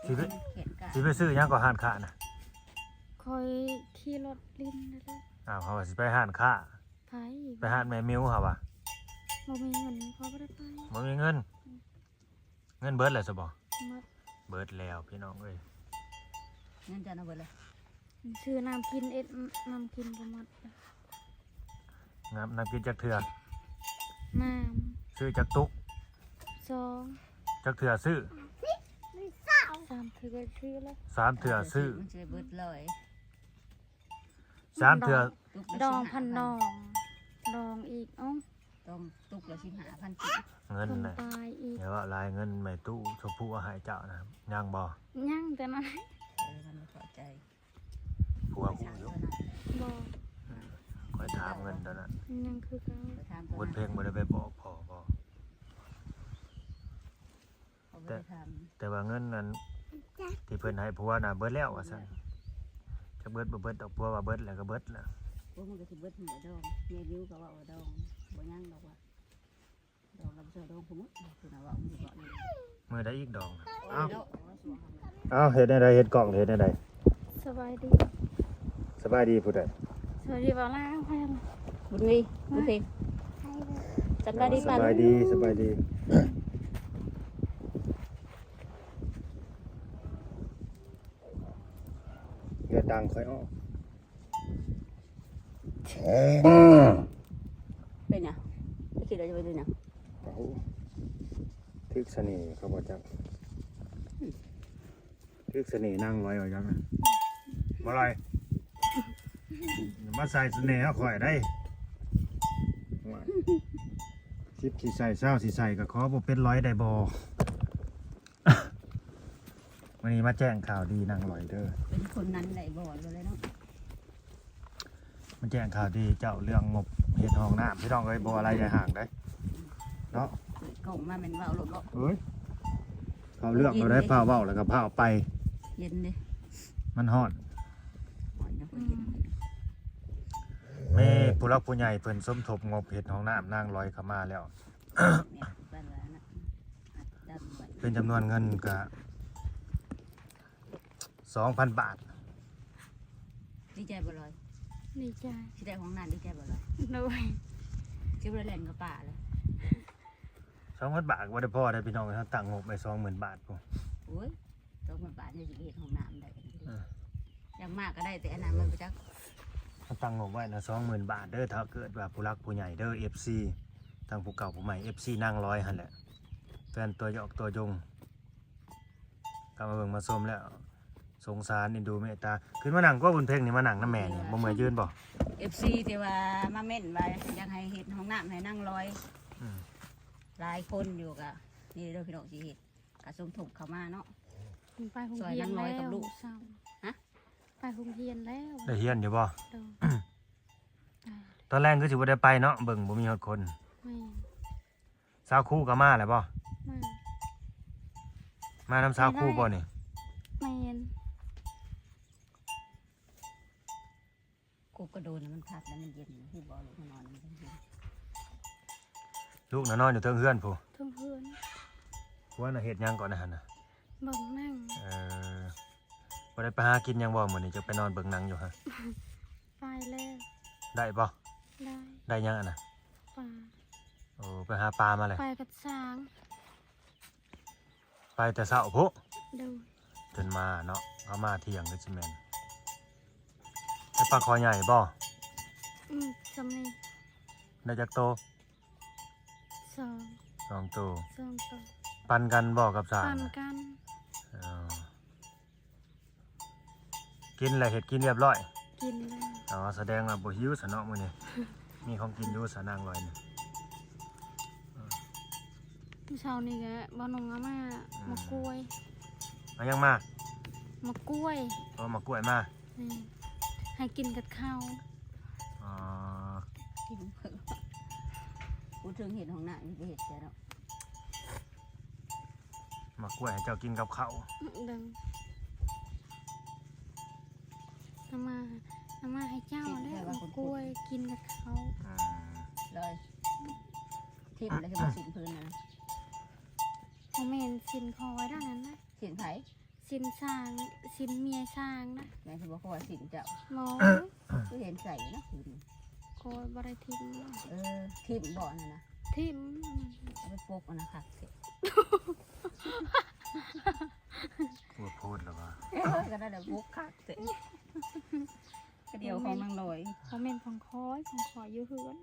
ຊິໄປ ຊິໄປຊື້ຫຍັງກໍຮ້ານຄ້ານະ? ຂ້ອຍຂີ່ລົດຫຼິ້ນນັ້ນແຫຼະ. ອ້າວ ເຮົາວ່າຊິໄປຮ້ານຄ້າ. ໃຜ? ໄປຮ້ານແມ່ມິວເຮົາວ່າ. ບໍ່ມີເງິນ ເຂົາບໍ່ໄດ້ໄປ. ບໍ່ມີເງິນ? ເງິນເບິດແລ້ວຊະບໍ່? ເບິດ. ເບິດແລ້ວພີ່ນ້ອງເອີຍ. ເງິນເຈົ້ານະເບິດແລ້ວ? ຊື້ນ້ຳກິນເອັດ ນ້ຳກິນກໍໝົດ. ນ້ຳ ນ້ຳກິນຈັກເທື່ອ? ນ້ຳ ຊື້ຈັກຕຸກ? ສອງ. ຈັກເທື່ອຊື້? ສາມເທື່ອຊື້ແລ້ວ. ສາມເທື່ອຊື້. ມັນຊິໄດ້ເບິດເລີຍ. ສາມເທື່ອ. ດອງ ດອງພັນດອງ ດອງອີກ. ເອົ້າ ຕ້ອງຕຸກລະສິບຫ້າພັນກີບ. ເງິນນະ ຢ່າເວົ້າຫຼາຍ. ເງິນແມ່ຕູ້ຊົມພູເອົາໃຫ້ເຈົ້ານະ ຍັງບໍ່? ຍັງແຕ່ນັ້ນ. ເອີ ມັນບໍ່ເຂົ້າໃຈ. ຜົວຮູ້ຢູ່. ບໍ່. ຂ້ອຍຖາມເງິນຕອນນັ້ນ ຍັງຄືເກົ່າ. ບຸນເພັງບໍ່ໄດ້ໄປບອກພໍ່ບໍ່? ແຕ່ ແຕ່ວ່າເງິນນັ້ນທີ່ເພິ່ນໃຫ້ຜົວນະເບິດແລ້ວວ່າຊັ້ນ. ຈັກເບິດບໍ່ເບິດດອກ ຜົວວ່າເບິດແລ້ວກໍເບິດແລ້ວ. ໂອ້ ມັນກໍຊິເບິດຫັ້ນແຫຼະດອງ. ແມ່ບິວກໍເວົ້າວ່າດອງ ບໍ່ຍັງດອກວ່າ ດອງລຳຊ່ອຍດອງຜູ້ໝົດ ຜູ້ນະເວົ້າ ຜູ້ເວົ້າ. ມື້ໃດອີກດອງ? ເອົ້າ ເຮັດແນວໃດ? ເຮັດກ້ອງເຮັດແນວໃດ? ສະບາຍດີ. ສະບາຍດີຜູ້ໃດ? ສະບາຍດີບ່າວລາວ. ບຸນວີ ບຸນເພັງ. ສະບາຍດີ ສະບາຍດີ ສະບາຍດີ. ຢ່າດັງ ຂ້ອຍອອກ. ເປັນຫຍັງ? ຄິດວ່າຈະເປັນຫຍັງ? ໂອ້ໂຫ ຖືກສະເໜ່ເຂົາບໍ່ຈັກ. ຖືກສະເໜ່ນາງລອຍວ່າຈັ່ງນະ. ບໍ່ລອຍ ມາໃສ່ສະເໜ່ໃຫ້ຂ້ອຍໄດ໋. ສິບຊິໃສ່ ຊາວຊິໃສ່ ກໍຂໍບໍ່ເປັນລອຍໄດ້ບໍ່? ມື້ນີ້ມາແຈ້ງຂ່າວດີນາງລອຍເດີ. ເປັນຄົນນັ້ນໄດ້ບໍ່? ເລີຍເນາະ. ມາແຈ້ງຂ່າວດີເຈົ້າເລື່ອງງົບເຮັດຫ້ອງນ້ຳ ພີ່ນ້ອງເອີຍ. ບໍ່ອາໄລຍາຍຫ່າງໄດເນາະ. ເປີດກ້ອງມາແມ່ນເວົ້າໂລດເນາະ. ເອີຍ ເວົ້າເລື່ອງ ເວົ້າໄດ້ ຟ້າວເວົ້າແລ້ວກໍຟ້າວໄປ. ເຢັນເດ້ ມັນຮ້ອນ. ຮ້ອນຍັງບໍ່ເຢັນ. ແມ່ຜູ້ຫຼັກຜູ້ໃຫຍ່ເພິ່ນສົມທົບງົບເຮັດຫ້ອງນ້ຳນາງລອຍເຂົ້າມາແລ້ວ. ເປັນຈຳນວນເງິນກະສອງພັນບາດ. ດີໃຈບໍ່ລອຍ? ດີໃຈ. ຊິໄດ້ຫ້ອງນ້ຳ ດີໃຈບໍ່ລອຍ? ໂດຍ. ຊິບໍ່ໄດ້ແລ່ນເຂົ້າປ່າລະ? ສອງພັນບາດກໍບໍ່ໄດ້ພໍໄດ໋ພີ່ນ້ອງ. ເຮົາຕັ້ງງົບໄວ້ສອງໝື່ນບາດພຸ້ນ. ໂອ້ຍ ສອງພັນບາດນີ້ຊິເຮັດຫ້ອງນ້ຳໄດ້. ເອີ ຢາກມາກໍໄດ້ ແຕ່ອັນນັ້ນມັນບໍ່ຈັກ. ເຮົາຕັ້ງງົບໄວ້ນະ ສອງໝື່ນບາດເດີ. ຖ້າເກີດວ່າຜູ້ຫຼັກຜູ້ໃຫຍ່ເດີ ເອັຟຊີ ທັງຜູ້ເກົ່າຜູ້ໃໝ່ ເອັຟຊີນາງລອຍຫັ້ນແຫຼະ ແຟນຕົວຢອກຕົວຢົງ ເຂົ້າມາເບິ່ງມາຊົມແລ້ວ ສົງສານເອັນດູເມດຕາ. ຂຶ້ນມານັ່ງກວ່າບຸນເພັງນີ້ ມານັ່ງນຳແມ່ນີ້ ບໍ່ເມື່ອຍຢືນບໍ່? ເອັຟຊີ ທີ່ວ່າມາເມັ້ນວ່າຢາກໃຫ້ເຮັດຫ້ອງນ້ຳໃຫ້ນາງລອຍ ອືມ ຫຼາຍຄົນຢູ່. ກະນີ້ເດີພີ່ນ້ອງ ຊິເຮັດ ກະສົມທົບເຂົ້າມາເນາະ. ໄປໂຮງຮຽນແລ້ວ. ຮະ? ໄປໂຮງຮຽນແລ້ວ. ໄດ້ຮຽນຢູ່ບໍ່? ໂດຍ. ຕອນແລງຄືຊິບໍ່ໄດ້ໄປເນາະ ເບິ່ງບໍ່ມີຮອດຄົນ. ແມ່ນ. ສາວຄູກໍມາແລ້ວບໍ່? ມາ. ມານຳສາວຄູບໍ່ນີ້? ແມ່ນ. ກູກະໂດນມັນຄັກ ແລ້ວມັນເຢັນ ຮູ້ບໍ່? ລູກນອນມັນເຢັນ. ລູກນະນອນຢູ່ເທິງເຮືອນພຸ້ນ. ເທິງເຮືອນ. ຜົວນະເຮັດຫຍັງເກາະໃນຫັ້ນນະ? ເບິ່ງໜັງ. ເອີ ບໍ່ໄດ້ໄປຫາກິນຫຍັງບໍ່ມື້ນີ້? ຈະໄປນອນເບິ່ງໜັງຢູ່ຫະ? ໄປແລ້ວ. ໄດ້ບໍ່? ໄດ້. ໄດ້ຫຍັງອັນນະ? ປາ. ໂອ້ ໄປຫາປາມາແລ້ວ. ໄປກັບຊ້າງ. ໄປແຕ່ເຊົ້າພຸ້ນ. ໂດຍ. ຈົນມາເນາະ ເອົາມາທ່ຽງຄືຊິແມ່ນ. ໄດ້ປາຄໍໃຫຍ່ບໍ່? ອືມ ສ່ຳນີ້. ໄດ້ຈັກໂຕ? ສອງ. ສອງໂຕ. ສອງໂຕ. ປັນກັນບໍ່ກັບຊ້າງ? ປັນກັນ. ເອີ. ກິນແລ້ວ ເຮັດກິນຮຽບຮ້ອຍ? ກິນແລ້ວ. ອໍ ສະແດງວ່າບໍ່ຫິວຊະເນາະມື້ນີ້. ມີຂອງກິນຢູ່ຊະນາງລອຍນີ້. ມື້ເຊົ້ານີ້ກະບ່າວໜຸ່ງເອົາມາ ອືມ ໝາກກ້ວຍ. ເອົາຫຍັງມາ? ໝາກກ້ວຍ. ເອົາໝາກກ້ວຍມາ. ແມ່ນ. ໃຫ້ກິນກັບເຂົ້າ. ອໍ ກິນເພິ່ນ. ຜູ້ເຖິງເຮັດຫ້ອງນ້ຳ ໄປເຮັດແຕ່ເນາະ. ໝາກກ້ວຍໃຫ້ເຈົ້າກິນກັບເຂົ້າ. ອື ເບິ່ງ ເອົາມາ ເອົາມາໃຫ້ເຈົ້າແລ້ວ ໝາກກ້ວຍກິນກັບເຂົ້າ. ອືມ ເລີຍ. ຖິ້ມແລ້ວຄືບໍ່ສິ້ນພື້ນນະ? ບໍ່ແມ່ນ ສິ້ນຂອງໄວ້ດ້ານນັ້ນນະ. ສິ້ນໃຜ? ຊິນຊ້າງ ຊິນເມຍຊ້າງນະ. ແມ່ນຊິບໍ່ ເພາະວ່າຊິນເຈົ້າ ບໍ່ ຄືເຫັນໃສ່ເນາະ. ໂອ້ຍ ບໍ່ໄດ້ຖິ້ມ. ເອີ ຖິ້ມບໍ່ນັ້ນນະ? ຖິ້ມ. ເອົາໄປປົກອັນນັ້ນຄັກແທ້. ບໍ່ໂພດລະວ່າ. ເອີ ກໍນັ້ນແຫຼະ ປົກຄັກແທ້. ກະດຽວຂອງນາງລອຍ ບໍ່ແມ່ນຂອງຂ້ອຍ ຂອງຂ້ອຍຢູ່ເຮືອນ.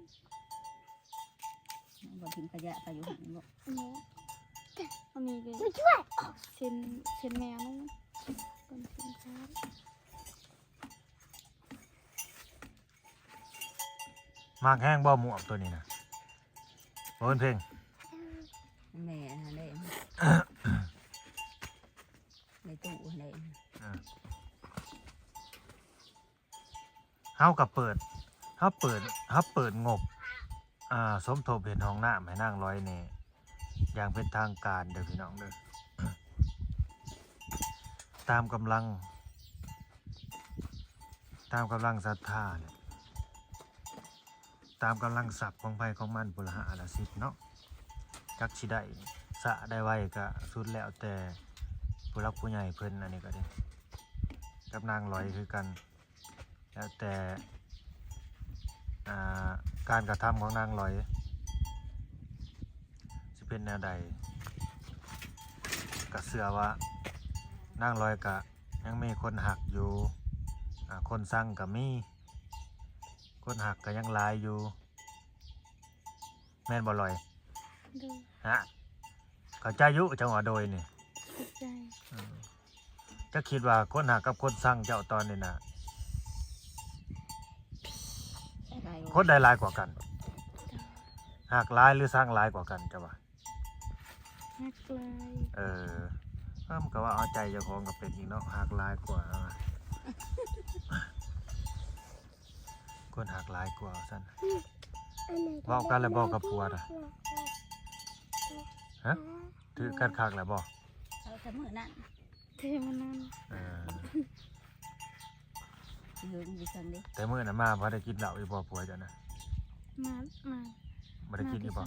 ບໍ່ຖິ້ມຂະຫຍະໄປຢູ່ຫັ້ນບໍ່? ບໍ່. ອັນນີ້ເດ້ ເຊັ່ນ ເຊັ່ນແມວນັ້ນ ຕົ້ນເຊັ່ນຊານ. ມັກແຮງບໍ່ໝວກໂຕນີ້ນະ? ບໍ່ເປັນເພງ ແມ່ຫັ້ນເດ້ ໃນຕູ້ຫັ້ນເດ້. ອ່າ ເຮົາກໍເປີດ ເຮົາເປີດ ເຮົາເປີດງົບ ອ່າ ສົມທົບເຮັດຫ້ອງນ້ຳໃຫ້ນາງລອຍນີ້ຢ່າງເປັນທາງການເດີພີ່ນ້ອງເດີ ຕາມກຳລັງ ຕາມກຳລັງສັດທາແຫຼະ ຕາມກຳລັງຊັບຂອງໃຜຂອງມັນ ຜູ້ລະຫ້າລະສິບເນາະ ຈັກຊິໄດ້ຊ້າໄດ້ໄວກໍສຸດແລ້ວແຕ່ຜູ້ຫຼັກຜູ້ໃຫຍ່ເພິ່ນ. ອັນນີ້ກໍດີ ກັບນາງລອຍຄືກັນ ແລ້ວແຕ່ ອ່າ ການກະທຳຂອງນາງລອຍຊິເປັນແນວໃດ ກະເຊື່ອວ່ານາງລອຍກະຍັງມີຄົນຮັກຢູ່ ອ່າ ຄົນຊັງກະມີ ຄົນຮັກກະຍັງຫຼາຍຢູ່. ແມ່ນບໍ່ລອຍ? ໂດຍ. ຮະ ເຂົ້າໃຈຢູ່ ຈັ່ງວ່າໂດຍນີ້. ເຂົ້າໃຈ. ອືມ ເຈົ້າຄິດວ່າຄົນຮັກກັບຄົນຊັງເຈົ້າຕອນນີ້ນະ ໃຜ ຄົນໃດຫຼາຍກວ່າກັນ? ໂດຍ. ຮັກຫຼາຍຫຼືຊັງຫຼາຍກວ່າກັນ ເຈົ້າວ່າ? ຮັກຫຼາຍ. ເອີ ມັນກໍວ່າເອົາໃຈເຈົ້າຂອງກໍເປັນອີກເນາະ ຮັກຫຼາຍກວ່າ. ຄົນຮັກຫຼາຍກວ່າວ່າຊັ້ນ. ອືມ ເວົ້າກັນແລ້ວບໍ່ກັບຜົວນະ? ຮະ ຖືກກັນຄັກແລ້ວບໍ່? ເອົາແຕ່ມື້ນັ້ນ ແຕ່ມື້ນັ້ນ. ເອີ ຊິເຫິງຢູ່ເທິງເດ້ ແຕ່ມື້ນັ້ນມາບໍ່ໄດ້ກິນເຫຼົ້າອີກບໍ່ ຜົວເຈົ້ານະ? ມາ ມາ. ບໍ່ໄດ້ກິນອີກບໍ່?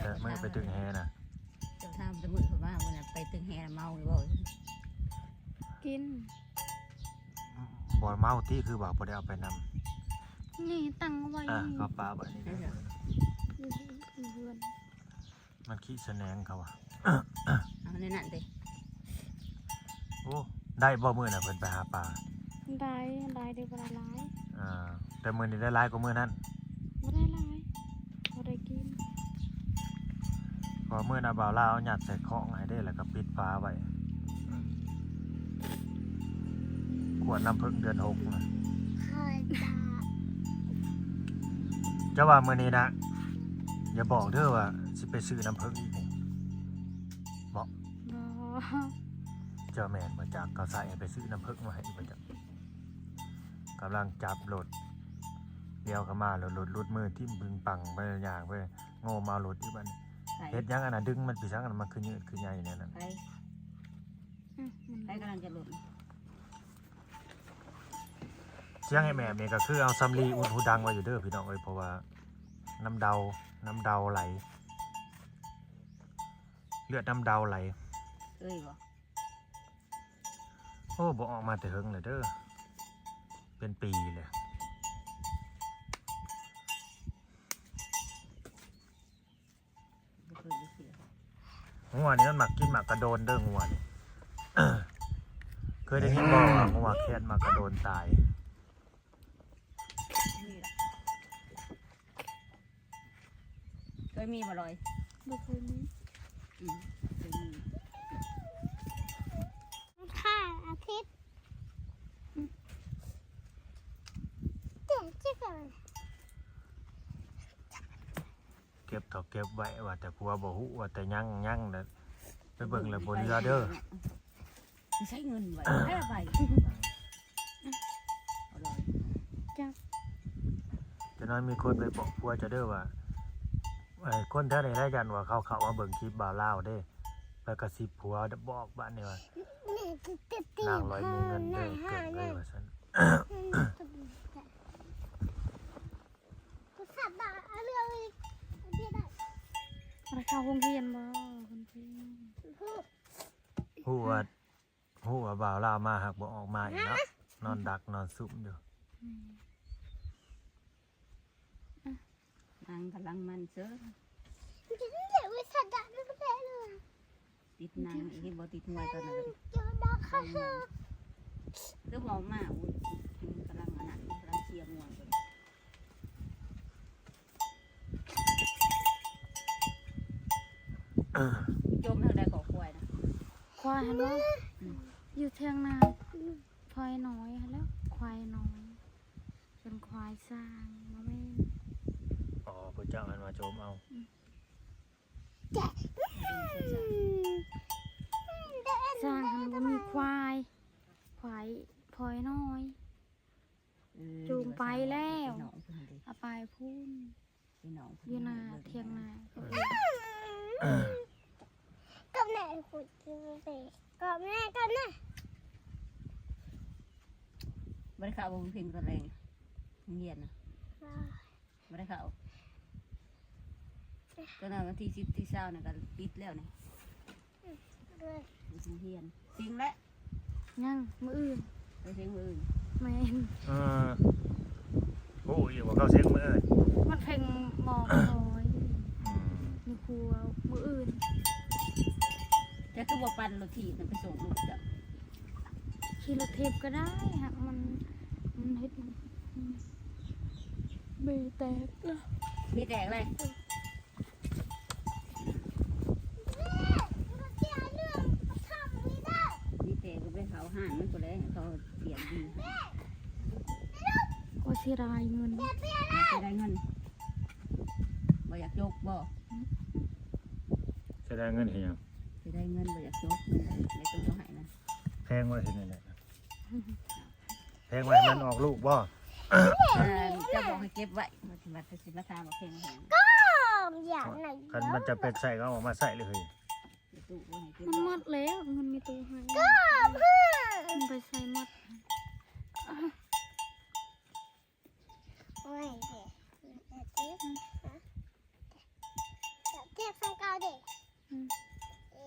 ແຕ່ມື້ໄປຕຶງແຫນະ. ເຈົ້າຖາມແຕ່ມື້ເພິ່ນມາ ມື້ນັ້ນໄປຕຶງແຫນະ ເມົາຢູ່ບໍ່? ກິນ. ບໍ່ເມົາຕິ ຄືວ່າບໍ່ໄດ້ເອົາໄປນຳ? ນີ້ຕັ້ງໄວ້ ອ່ະ ນີ້ ເອົາປາໄວ້ນີ້ ຢູ່ ຢູ່ເຮືອນ. ມັນຂີ້ສະແໜງເຂົາວ່າ. ເອົາໃນນັ້ນເດ້. ໂອ້ ໄດ້ບໍ່ມື້ນະເພິ່ນໄປຫາປາ? ໄດ້ ໄດ້ເດ້ ບໍ່ໄດ້ຫຼາຍ. ອ່າ ແຕ່ມື້ນີ້ໄດ້ຫຼາຍກວ່າມື້ນັ້ນ? ບໍ່ໄດ້ຫຼາຍ ບໍ່ໄດ້ກິນ. ເພາະມື້ນັ້ນບ່າວລາວເອົາຍັດໃສ່ຂອງໃຫ້ເດ້ ແລ້ວກໍປິດຝາໄວ້. ຂວດນ້ຳເຜິ້ງເດືອນຫົກນະ. ເຈົ້າວ່າມື້ນີ້ນະ ຢ່າບອກເດີວ່າຊິໄປຊື້ນ້ຳເຜິ້ງອີກນີ້. ບໍ່ ບໍ່. ເຈົ້າແມ່ນບໍ່ຈັກ ເຂົາໃສ່ໃຫ້ໄປຊື້ນ້ຳເຜິ້ງມາໃຫ້ບໍ່ຈັກ. ກຳລັງຈັບລົດ ລ້ຽວເຂົ້າມາ ລົດ ລົດຫຼຸດມືຖິ້ມປຶງປັງໄປ ຍ່າງໄປ ໂງ່ມເອົາລົດອີກບັດນີ້. ໃຜ ເຮັດຫຍັງອັນນ່າ ດຶງມັນໄປສັງ ອັນນັ້ນມັນຄືຍືດຄືໃຫຍ່ແນວນັ້ນ. ໃຜ ອືມ ໃຜກຳລັງຈະຫຼຸດ? ສຽງແຫບໆນີ້ກໍຄືເອົາສຳລີອຸດຫູດັງໄວ້ຢູ່ເດີພີ່ນ້ອງເອີຍ ເພາະວ່ານ້ຳເດົາ ນ້ຳເດົາໄຫຼ ເລືອດນ້ຳເດົາໄຫຼ. ເອີຍບໍ່? ໂອ້ ບໍ່ອອກມາແຕ່ເຫິງແລ້ວເດີ ເປັນປີແລ້ວ. ບໍ່ເຄີຍໄດ້ເສຍ. ງົວນີ້ມັນມັກກິນໝາກກະໂດນເດີ ງົວນີ້. ເຄີຍໄດ້ຍິນບໍ່ວ່າງົວແຄນໝາກກະໂດນຕາຍ? ນີ້ລະ ເຄີຍມີບໍ່ລອຍ? ບໍ່ເຄີຍມີ. ອືມ ເຄີຍມີ. ຫ້າອາທິດ ເກັບເກັບເກັບໄວ້ ວ່າແຕ່ຜົວບໍ່ຮູ້ ວ່າແຕ່ຍັງ ຍັງ ແລ້ວໄປເບິ່ງແລ້ວບໍ່ເຫຼືອເດີ. ໃຊ້ເງິນໄວ້ ໃຫ້ໄປ ຈັກ ຈະນ້ອຍມີຄົນໄປບອກຜົວເຈົ້າເດີວ່າ ເອີ ຄົນແຖວນີ້ລະ ຢ້ານວ່າເຂົາເຂົ້າມາເບິ່ງຄລິບບ່າວລາວເດ້ ໄປກະຊິບຜົວບອກບາດນີ້ວ່າ ນາງລອຍມີເງິນເດີ ເກັ່ງເລີຍວ່າຊັ້ນ. ໄດ້ເຂົ້າໂຮງຮຽນບໍ່? ຮູ້ວ່າ ຮູ້ວ່າບ່າວລາວມາຫາກບໍ່ອອກມາອີກເນາະ ນອນດັກນອນຊຸ່ມຢູ່. ອືມ ນາງກຳລັງມັນເຊີ ຕິດນາງອີກ ບໍ່ຕິດງວຍຕອນນັ້ນກໍດີ ຄືບໍ່ອອກມາ. ໂອ້ຍ ກຳລັງອັນນັ້ນ ກຳລັງເຊຍງວຍຢູ່. ຈົມທາງໃດກໍຄວາຍນະ? ຄວາຍຫັ້ນເນາະ ອືມ ຢູ່ທຽງນາ ຄວາຍນ້ອຍຫັ້ນແຫຼະ ຄວາຍນ້ອຍ ເປັນຄວາຍຊ້າງ ບໍ່ແມ່ນ. ອໍ ເພິ່ນເຈົ້າຫັ້ນວ່າຈົມເອົາ ອືມ ຊ້າງຫັ້ນບໍ່ມີຄວາຍ ຄວາຍ ຄວາຍນ້ອຍ. ເອີ ຈູງໄປແລ້ວ ເອົາໄປພຸ້ນ ຢູ່ໜ້າຖຽງນາ ເອີ ກັບແມ່ພຸ້ນ ກັບແມ່ ກັບແມ່. ບໍ່ໄດ້ເຂົ້າບໍ່ ເພິ່ນຕອນແລງ ໂຮງຮຽນນະ? ບໍ່ໄດ້ເຂົ້າ ຕອນນັ້ນວັນທີສິບ ທີຊາວນີ້ກໍປິດແລ້ວນີ້. ອືມ ໄປໂຮງຮຽນ ເສັງແລ້ວ ຍັງ ມື້ອື່ນ ໄປເສັງມື້ອື່ນ ແມ່ນ ເອີ ຮູ້ອີກວ່າເຂົາເສັງມື້ອື່ນ ມັນເພັງໝໍ້ ອືມ ຢູ່ຄົວມື້ອື່ນ. ແຕ່ຄືບໍ່ປັ່ນລົດຖີບນຳໄປສົ່ງລູກເຈົ້າ? ຂີ່ລົດຖີບກໍໄດ້ ຫາກມັນ ມັນເຮັດ ອືມ ເບແຕກລະ ເບແຕກເລີຍ. ມີແຕ່ກໍໄປເຂົ້າຮ້ານມັນພຸ້ນແຫຼະ ເຂົາປ່ຽນດີ. ກໍເສຍດາຍເງິນ ເສຍດາຍເງິນ ບໍ່ຢາກຈົກບໍ່? ເສຍດາຍເງິນເຮັດຫຍັງ? ເສຍດາຍເງິນ ບໍ່ຢາກຈົກເງິນ ແມ່ຕູ້ເອົາໃຫ້ນະ. ແພງໄວ້ເຮັດແນວໃດ? ແພງໄວ້ໃຫ້ມັນອອກລູກບໍ່? ເອີ ເຈົ້າບອກໃຫ້ເກັບໄວ້ ມາ ມາ ຊິມາຖາມວ່າແພງຫຍັງ ກໍຢາກໄດ້ ຄັນມັນຈຳເປັນໃຊ້ກໍເອົາອອກມາໃຊ້ເລີຍ. ແມ່ຕູ້ບໍ່ໃຫ້ເກັບ ມັນໝົດແລ້ວ ເງິນແມ່ຕູ້ໃຫ້ ກໍເພື່ອ ມັນໄປໃຊ້ໝົດ. ໂອ້ຍ ເຈັບ ເຈັບ ເຈັບ ເຈັບ ໃສ່ເກົ່າເດ້ ອືມ ເອີ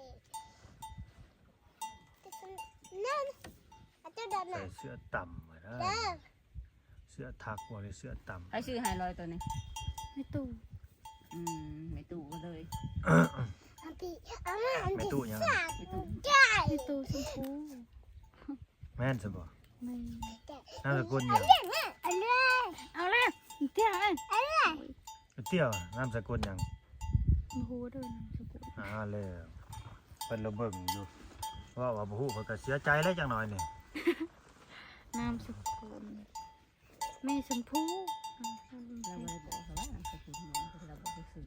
ນັ້ນ ອາຈານດຳນະ ໃສ່ເສື້ອຕ່ຳໄວ້ນະ ເສື້ອຖັກບໍ່ ຫຼືເສື້ອຕ່ຳ? ໃຜຊື້ໃຫ້ລອຍໂຕນີ້? ແມ່ຕູ້ ອືມ ແມ່ຕູ້ກໍເລີຍ ອັນທີ່ ອັນທີ່ ແມ່ຕູ້ຫຍັງ? ແມ່ຕູ້ ແມ່ຕູ້ຊົມພູ ແມ່ນຊະບໍ່? ແມ່ນ ນາມສະກຸນຫຍັງ? ເອົາເລີຍ ເອົາເລີຍ ເອົາເລີຍ ເອົາເລີຍ. ໄອ້ຕຽວ ນາມສະກຸນຫຍັງ? ບໍ່ຮູ້ເດີ ນາມສະກຸນ ອ່າ ແລ້ວ ເພິ່ນລະເບິ່ງຢູ່ ເວົ້າວ່າບໍ່ຮູ້ ເພິ່ນກໍເສຍໃຈແລ້ວຈັກໜ້ອຍນີ້. ນາມສະກຸນ ແມ່ຊົມພູ ລາວບໍ່ໄດ້ບອກເຂົາວ່ານາມສະກຸນຫຍັງ ລາວບອກຊື່ໆ.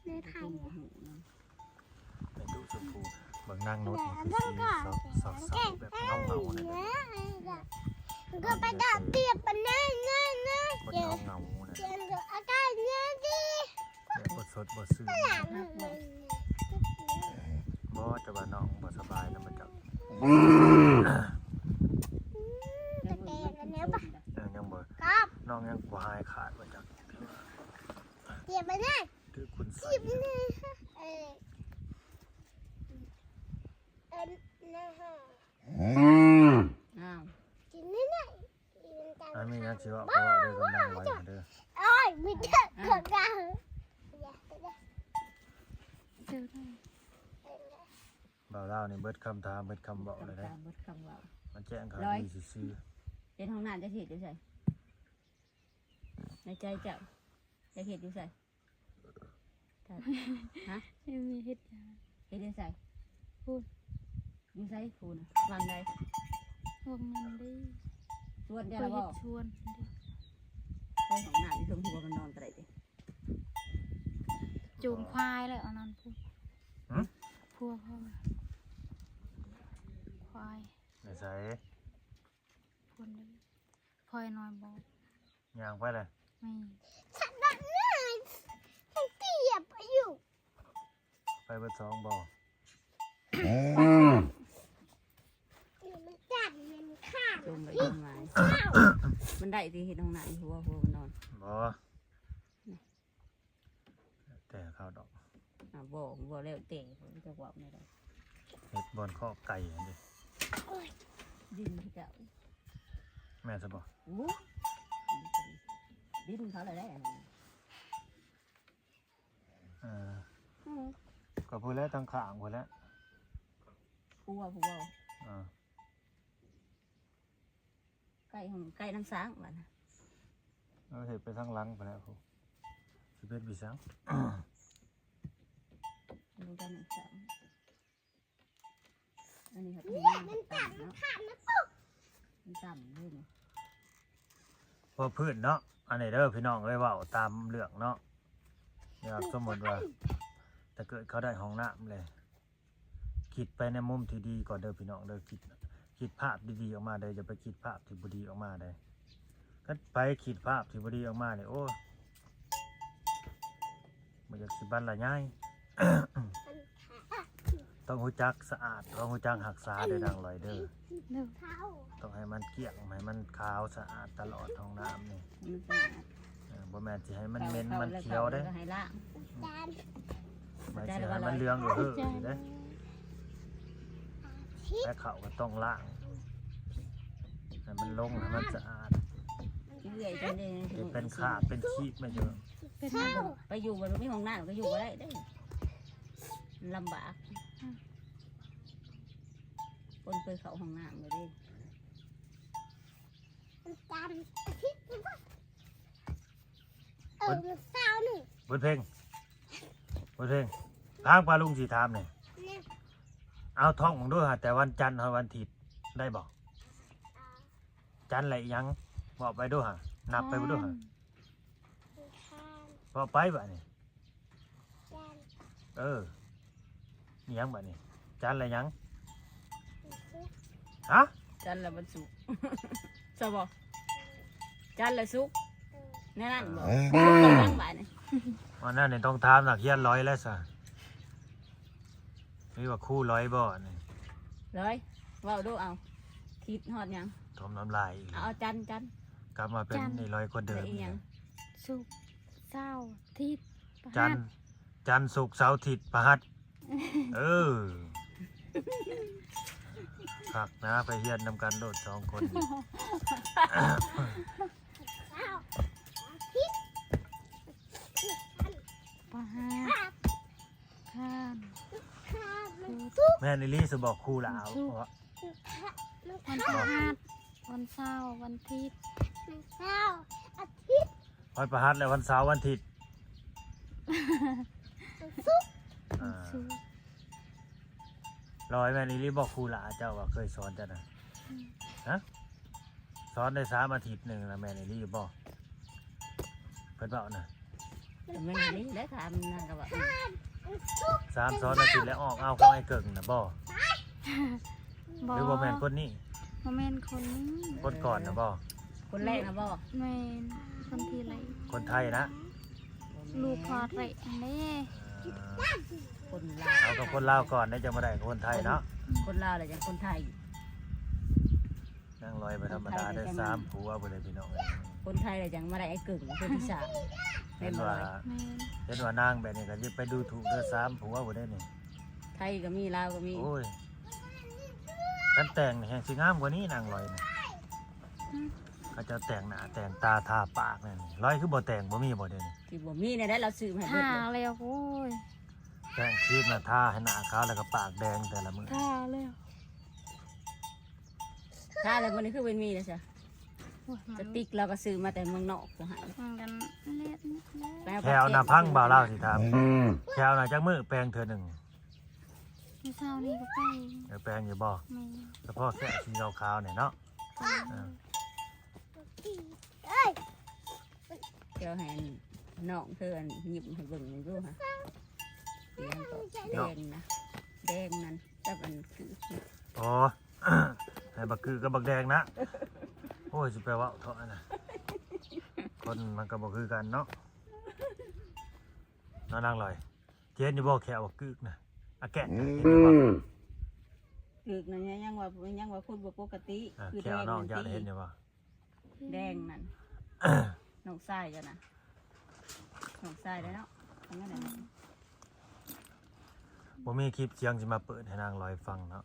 ແມ່ໄທ ແມ່ຕູ້ຊົມພູ ເບິ່ງນາງນຸດນີ້ຄືຊິເຊົາໆ ແບບເຫງົາໆ ແນວນີ້ ກໍໄປດອກຕຽບປານນັ້ນ ເຫງົາໆ ແນວນີ້ ອາກາດເຢັນດີ ແບບບໍ່ສົດບໍ່ຊື່ນ ບໍ່ ແຕ່ວ່ານ້ອງບໍ່ສະບາຍນຳ ມັນຈະ ອືມ ແຕ່ແກກໍແນວປະ ເອີ ຍັງບໍ່ ນ້ອງຍັງບໍ່ຫາຍຂາດວ່າຈັກ ຕຽບປານນັ້ນ ຖືກຄຸນໃສ່ ເອີ ເອີ ນະຮະ ອ້າວ ກິນນີ້ນະ ອັນນີ້ຍັງຊິເວົ້າ ເວົ້າເດີ ກຳລັງໄວເດີ ໂອ້ຍ ມີແຕ່ ອ່າ ເກີດກັນ ເຈົ້າລາວນີ້ເບິດຄຳຖາມ ເບິດຄຳເວົ້າເລີຍເດ້ ເບິດຄຳເວົ້າ ມາແຈ້ງຂ່າວດີຊື່ໆ. ເຮັດຫ້ອງນ້ຳຈະເຮັດຢູ່ໃສ? ໃນໃຈເຈົ້າ ຈະເຮັດຢູ່ໃສ? ຮະ? ເຮັດຫຍັງ? ເຮັດຢູ່ໃສ? ພຸ້ນ ຢູ່ໃສ? ພຸ້ນ ວັງໃດ? ວັງນັ້ນເດ້ ສວນເຈົ້າລະບໍ່? ສວນເດ້ ເຮັດຫ້ອງນ້ຳຢູ່ເທິງ ຜົວມັນນອນກໍໄດ້ຕິ ໂຈມຄວາຍແລ້ວ ອັນນັ້ນພຸ້ນ ຫື? ຜົວເຂົາ ຄວາຍ ໃນໃສ? ພຸ້ນເດ້ ຄວາຍນ້ອຍບໍ່? ຍ່າງໄປເລີຍ ແມ່ນ ສັດນ້ອຍ ມັນຕຽບຢູ່ ໄປເບິດສອງບໍ່? ມັນຈັບ ມັນຂາດ ຈົ່ມໄປຈົ່ມມາ ມັນໄດ້ຕິ ເຮັດຫ້ອງນ້ຳໃຫ້ຜົວ ຜົວມັນນອນ ບໍ່ ນີ້ ເຂົາດອກ ອ່າ ບໍ່ ບໍ່ແລ້ວແຕ່ ເຂົາຈະເວົ້າແນວໃດ ເຮັດບ່ອນຄອກໄກ່ຫັ້ນເດ້ ດິນເຂົາເຈົ້າ ແມ່ນຊະບໍ່? ໂອ້ ດິນເຂົາແລ້ວແຫຼະ ເອີ ອືມ ກໍພຸ້ນແຫຼະ ທາງຂ້າງພຸ້ນແຫຼະ ຜົວຜູ້ເວົ້າ ອ່າ ໃກ້ຫ້ອງ ໃກ້ນ້ຳສ້າງບັດນະ ເອີ ເຮັດໄປທາງຫຼັງພຸ້ນແຫຼະ ຜູ້ ຊິເປັນພິສັງ ລົງໄປນ້ຳສ້າງ ອັນນີ້ ເອີ ມັນຕ່ຳເນາະ ມັນຕ່ຳເດ້ນີ້ ເວົ້າພື້ນເນາະ ອັນນີ້ເດີພີ່ນ້ອງເອີຍ ເວົ້າຕາມເລື່ອງເນາະ ຢ່າສົມມຸດວ່າ ຖ້າເກີດເຂົາໄດ້ຫ້ອງນ້ຳເລີຍ ຄິດໄປໃນມຸມທີ່ດີກ່ອນເດີພີ່ນ້ອງເດີ ຄິດ ຄິດພາບດີໆອອກມາເດີ ຢ່າໄປຄິດພາບທີ່ບໍ່ດີອອກມາເດີ ຄັນໃຜຄິດພາບທີ່ບໍ່ດີອອກມານີ້ ໂອ້ຍ ບໍ່ຢາກຊິບັນລະຍາຍ ຕ້ອງຮູ້ຈັກສະອາດ ຕ້ອງຮູ້ຈັກຮັກສາເດີນາງລອຍເດີ ຕ້ອງໃຫ້ມັນກ້ຽງ ໃຫ້ມັນຂາວສະອາດຕະຫຼອດ ຫ້ອງນ້ຳນີ້ ມັນສະອາດ ເອີ ບໍ່ແມ່ນຊິໃຫ້ມັນເໝັນມັນຂຽວເດ້ ໃຫ້ລ້າງ ບໍ່ແມ່ນຊິໃຫ້ມັນເຫຼືອງເອີເຮີເດ້ ແລະເຂົ້າກໍຕ້ອງລ້າງ ໃຫ້ມັນລົງ ໃຫ້ມັນສະອາດ ເລື່ອຍໄປເລີຍ ເຮັດເປັນຄາບເປັນຄີບມາຢູ່ ໄປຢູ່ບໍ່ມີຫ້ອງນ້ຳກໍຢູ່ບໍ່ໄດ້ເດ້ ລຳບາກ ຄົນເຄີຍເຂົ້າຫ້ອງນ້ຳຢູ່ເດ້ ມັນຕາມອາທິດໜຶ່ງ ເອີ ມື້ເຊົ້ານີ້ ບຸດເພັງ ບຸດເພັງ ທາງປ້າລຸງຊິຖາມນີ້ ນີ້ ເອົາທ່ອງເບິ່ງດູຫາ ແຕ່ວັນຈັນຮອດວັນທິດ ໄດ້ບໍ່? ຈັນແລະອີ່ຫຍັງ? ເວົ້າໄປດູຫາ ນັບໄປເບິ່ງດູຫາ ອັງຄານ ເວົ້າໄປບາດນີ້ ຈັນ ເອີ ອີ່ຫຍັງບາດນີ້ ຈັນແລະຫຍັງ? ວັນສຸກ ຮະ? ຈັນແລະວັນສຸກ ໃຊ່ບໍ່? ຈັນແລະສຸກ ເອີ ແນວນັ້ນບໍ່? ເອີ ແນວນັ້ນບາດນີ້ ອັນນັ້ນນີ້ຕ້ອງຖາມນັກຮຽນລອຍແລ້ວຊະ ມີວ່າຄູລອຍບໍ່ນີ້? ລອຍ ເວົ້າດູເອົາ ທິດຮອດຫຍັງ? ຖົມນ້ຳລາຍອີກແລ້ວ ເອົາ ຈັນ ຈັນ ກັບມາເປັນ ຈັນ ນີ້ລອຍຄົນເດີມ ແລະອີ່ຫຍັງ? ສຸກ ເສົາ ທິດ ພະຫັດ ຈັນ ຈັນ ສຸກ ເສົາ ທິດ ພະຫັດ ເອີ ຄັກນະ ໄປຮຽນນຳກັນໂລດສອງຄົນ ພະຫັດ ຄານ ແມ່ນອີ່ຫຼີຊະບໍ່ ຄູລາວ ວັນພະຫັດ ວັນເສົາ ວັນທິດ ວັນເສົາ ອາທິດ ວັນພະຫັດ ແລະ ວັນເສົາ ວັນທິດ ວັນສຸກ ອ່າ ວັນສຸກ ລອຍ ແມ່ນອີ່ຫຼີບໍ່ ຄູຫຼ້າເຈົ້າວ່າເຄີຍສອນເຈົ້ານະ? ອືມ ຮະ? ສອນໄດ້ສາມອາທິດໜຶ່ງນະ ແມ່ນອີ່ຫຼີບໍ່? ເພິ່ນເວົ້ານະ ແມ່ນອີ່ຫຼີແຫຼະ ຖາມນາງກໍວ່າ ສາມສອນອາທິດແລ້ວອອກເອົາກັບອ້າຍເກີງນະບໍ່? ບໍ່ ຫຼືບໍ່ແມ່ນຄົນນີ້? ບໍ່ແມ່ນຄົນນີ້ ຄົນກ່ອນນະບໍ່? ຄົນແລກນະບໍ່? ແມ່ນ ຄົນທີ່ແລກ ຄົນໄທນະ? ບໍ່ແມ່ນ ລູກພໍ່ໄທຫັ້ນເດ້ ອ່າ ຄົນລາວ ເອົາກັບຄົນລາວກ່ອນໄດ້ ຈັ່ງມາໄດ້ກັບຄົນໄທເນາະ ຄົນລາວແລ້ວຈັ່ງຄົນໄທ ນາງລອຍບໍ່ທຳມະດາເດີ ສາມຜົວພຸ້ນເດີພີ່ນ້ອງເອີຍ ຄົນໄທແລ້ວຈັ່ງມາໄດ້ອ້າຍເກີງຄົນທີສາມ ເຫັນວ່າ ແມ່ນບໍ່? ເຫັນວ່ານາງແບບນີ້ກໍຢ່າໄປດູຖູກເດີ ສາມຜົວພຸ້ນເດີນີ້ ໄທກໍມີ ລາວກໍມີ ໂອ້ຍ ຄັນແຕ່ງນີ້ແຮ່ງຊິງາມກວ່ານີ້ນາງລອຍນະ ອືມ ເຂົາເຈົ້າແຕ່ງໜ້າແຕ່ງຕາທາປາກນັ້ນ ລອຍຄືບໍ່ແຕ່ງ ບໍ່ມີບໍ່ດຽວນີ້? ຊິບໍ່ມີແນວໃດ ລາວຊື້ມາໃຫ້ເບິດ ທາແລ້ວ ໂອ້ຍ ແຕ່ງຄຣີມນະ ທາໃຫ້ໜ້າຂາວ ແລ້ວກໍປາກແດງແຕ່ລະມື້ ທາແລ້ວ ທາແລ້ວມື້ນີ້ຄືບໍ່ມີແລ້ວຊະ ໂອ້ຍ ສະຕິກລາວກໍຊື້ມາແຕ່ເມືອງນອກພຸ້ນຫັ້ນ ມັນກັນແລ້ວ ແຂ້ວນະ ຟັງບ່າວລາວຊິຖາມ ແຂ້ວນະ ຈັກມື້ແປງເທື່ອໜຶ່ງ? ມື້ເຊົ້ານີ້ກໍແປງ ເອີ ແປງຢູ່ບໍ່? ແມ່ນ ສະເພາະແຂ້ວສີຂາວໆນີ້ເນາະ ແປງ ເອີ ດຽວໃຫ້ນ້ອງເທີອັນຍິ້ມໃຫ້ເບິ່ງໜຶ່ງດູຫາ ແດງນະ ແດງນັ້ນກັບອັນຄື ອໍ ໃຫ້ບັກກືກັບບັກແດງນະ ໂອ້ຍ ຊິໄປເວົ້າເທາະຫັ້ນນະ ຄົນມັນກໍບໍ່ຄືກັນເນາະ ເນາະນາງລອຍ ເຫັນຢູ່ບໍ່ແຂ້ວບັກກຶກນະ ອາແກະນະ ເຫັນຢູ່ບໍ່? ກຶກນະ ຍັງວ່າ ຍັງວ່າຄົນບໍ່ປົກກະຕິ ອ່າ ຄືແດງນັ້ນຕິ ເຫັນຢູ່ບໍ່? ແດງນັ້ນ ນ້ອງຊາຍເຈົ້ານະ ນ້ອງຊາຍເດ້ເນາະ ທາງນັ້ນນະ ບໍ່ມີຄລິບສຽງຊິມາເປີດໃຫ້ນາງລອຍຟັງເນາະ.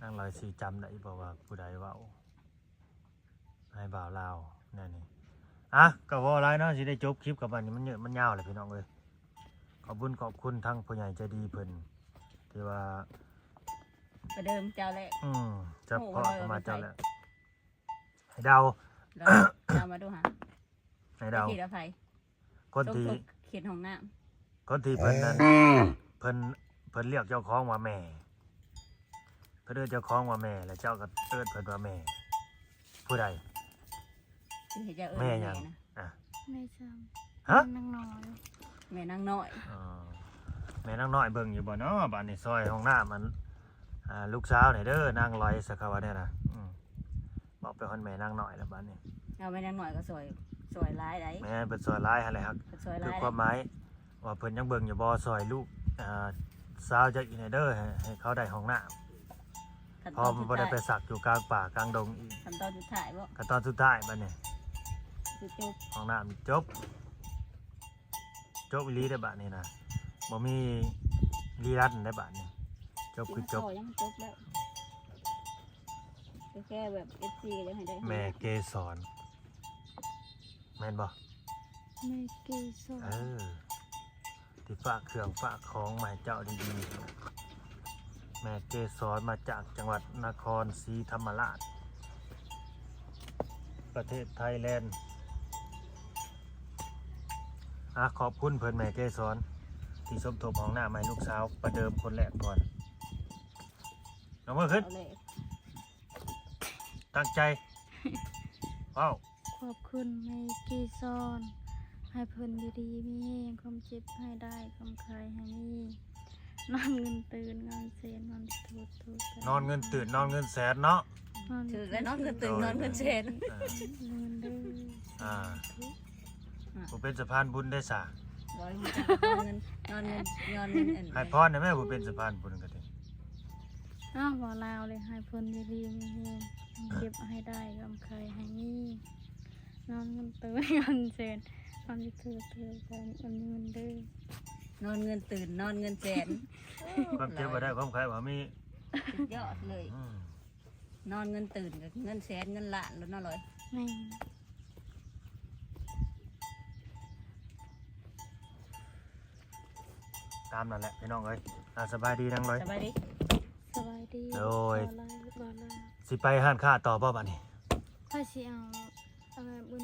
ນາງລອຍຊິຈຳໄດ້ບໍ່ວ່າຜູ້ໃດເວົ້າໃຫ້ບ່າວລາວແນວນີ້? ອ່ະ ກໍເວົ້າຫຼາຍເນາະ ຊິໄດ້ຈົບຄລິບກັບອັນນີ້ ມັນຍືດມັນຍາວແຫຼະພີ່ນ້ອງເອີຍ. ຂອບບຸນຂອບຄຸນທາງຜູ້ໃຫຍ່ໃຈດີເພິ່ນ ທີ່ວ່າ ປະເດີມເຈົ້າແຫຼະ. ອືມ ສະເພາະ ເວົ້າ ເຂົ້າມາ ວ່າ ເຈົ້າແຫຼະ ໃຫ້ເດົາ ເດົາ ເດົາມາດູຫາ ໃຫ້ເດົາ ເຂດອະໄພ ຄົນທີ່ ສົມທົບເຂດຫ້ອງນ້ຳ ຄົນທີ່ເພິ່ນນັ້ນ ເພິ່ນ ເພິ່ນລຽກເຈົ້າຂອງວ່າແມ່ ເພິ່ນເອີ້ນເຈົ້າຂອງວ່າແມ່ ແລ້ວເຈົ້າກໍເອີ້ນເພິ່ນວ່າແມ່ ຜູ້ໃດ? ຊິໃຫ້ເຈົ້າເອີ້ນ ແມ່ຫຍັງ? ແມ່ນະ ອ່ະ ແມ່ຊ່ຳ ຮະ? ນາງນ້ອຍ ແມ່ນາງນ້ອຍ. ອໍ ແມ່ນາງນ້ອຍເບິ່ງຢູ່ບໍ່ເນາະ? ບາດນີ້ຊ່ອຍຫ້ອງນ້ຳອັນ ອ່າ ລູກສາວນີ້ເດີ ນາງລອຍ ສະເຂົາວ່າແນວນະ. ອືມ ບອກໄປຮອດແມ່ນາງນ້ອຍແລ້ວບາດນີ້. ເອົາ ແມ່ນາງນ້ອຍກໍຊ່ອຍ ຊ່ອຍຫຼາຍໃດ໋. ແມ່ນ ເພິ່ນຊ່ອຍຫຼາຍຫັ້ນແຫຼະ ເພິ່ນຊ່ອຍຫຼາຍ ຄືຄວາມໝາຍວ່າເພິ່ນຍັງເບິ່ງຢູ່ບໍ່? ຊ່ອຍລູກ ອ່າ ສາວເຈົ້າອີກແດ່ເດີ ໃຫ້ ໃຫ້ເຂົາໄດ້ຫ້ອງນ້ຳ ຄັນຕອນສຸດທ້າຍ ເພາະມັນບໍ່ໄດ້ໄປຊັກຢູ່ກາງປ່າກາງດົງອີກ. ຂັ້ນຕອນສຸດທ້າຍບໍ່? ຂັ້ນຕອນສຸດທ້າຍບາດນີ້ ຄືຈົບ ຫ້ອງນ້ຳຈົບ ຈົບອີ່ຫຼີເດ້ບາດນີ້ນະ ບໍ່ມີລີລັນໄດ້ບາດນີ້. ຈົບຄືຈົບ ກິນເຂົ້າຍັງຈົບແລ້ວ ແຕ່ແຄ່ແບບເອັຟຊີກໍຢາກໃຫ້ໄດ້ ແມ່ເກສອນ ແມ່ນບໍ່? ແມ່ເກສອນ ເອີ ທີ່ຝາກເຄື່ອງຝາກຂອງມາໃຫ້ເຈົ້າດີໆ. ແມ່ເກສອນມາຈາກຈັງຫວັດນະຄອນສີທຳມະລາດ ປະເທດໄທແລນ. ອ່ະ ຂອບຄຸນເພິ່ນແມ່ເກສອນ ທີ່ສົມທົບຫ້ອງນ້ຳໃຫ້ລູກສາວປະເດີມຄົນແລກກ່ອນ. ຍົກມືຂຶ້ນ ເອົາເລີຍ ຕັ້ງໃຈ ເວົ້າ. ຂອບຄຸນແມ່ເກສອນ ໃຫ້ເພິ່ນຢູ່ດີມີແຮງ ຄວາມເຈັບໃຫ້ໄດ້ ຄວາມໄຂ້ໃຫ້ມີ ນອນເງິນຕື່ນ ນອນເສນ ນອນທຸກທຸກ ນອນເງິນຕື່ນ ນອນເງິນແສນເນາະ. ຖືກແລ້ວ ນອນເງິນຕື່ນ ນອນເງິນແສນ ເອີ ເງິນເດີ ອ່າ ຜູ້ເປັນສະພານບຸນໄດ້ສາ ບໍ່ຮູ້ຈັກ ນອນເງິນ ນອນເງິນ ນອນເງິນ ໃຫ້ພອນໄດ້ແມ່ ຜູ້ເປັນສະພານບຸນກໍດີ. ອ້າວ ເວົ້າລາວເລີຍ ໃຫ້ເພິ່ນຢູ່ດີມີແຮງ ເກັບໃຫ້ໄດ້ ຄວາມໄຂ້ໃຫ້ມີ ນອນເງິນຕື່ນ ນອນເສນ ຄວາມເຈັບໃຫ້ໄດ້ ຄວາມໄຂ້ໃຫ້ມີ ນອນເງິນຕື່ນ ນອນເງິນແສນ ຄວາມເຈັບບໍ່ໄດ້ ຄວາມໄຂ້ບໍ່ມີ ສຸດຍອດເລີຍ. ອືມ ນອນເງິນຕື່ນກໍເງິນແສນເງິນລ້ານໂລດເນາະລອຍ. ແມ່ນ ຕາມນັ້ນແຫຼະພີ່ນ້ອງເອີຍ. ອ່າ ສະບາຍດີນາງລອຍ ສະບາຍດີ ສະບາຍດີ. ໂດຍ ຊິໄປຮ້ານຄ້າຕໍ່ບໍ່ບາດນີ້? ຂ້ອຍຊິເອົາ ເອົາບຸນ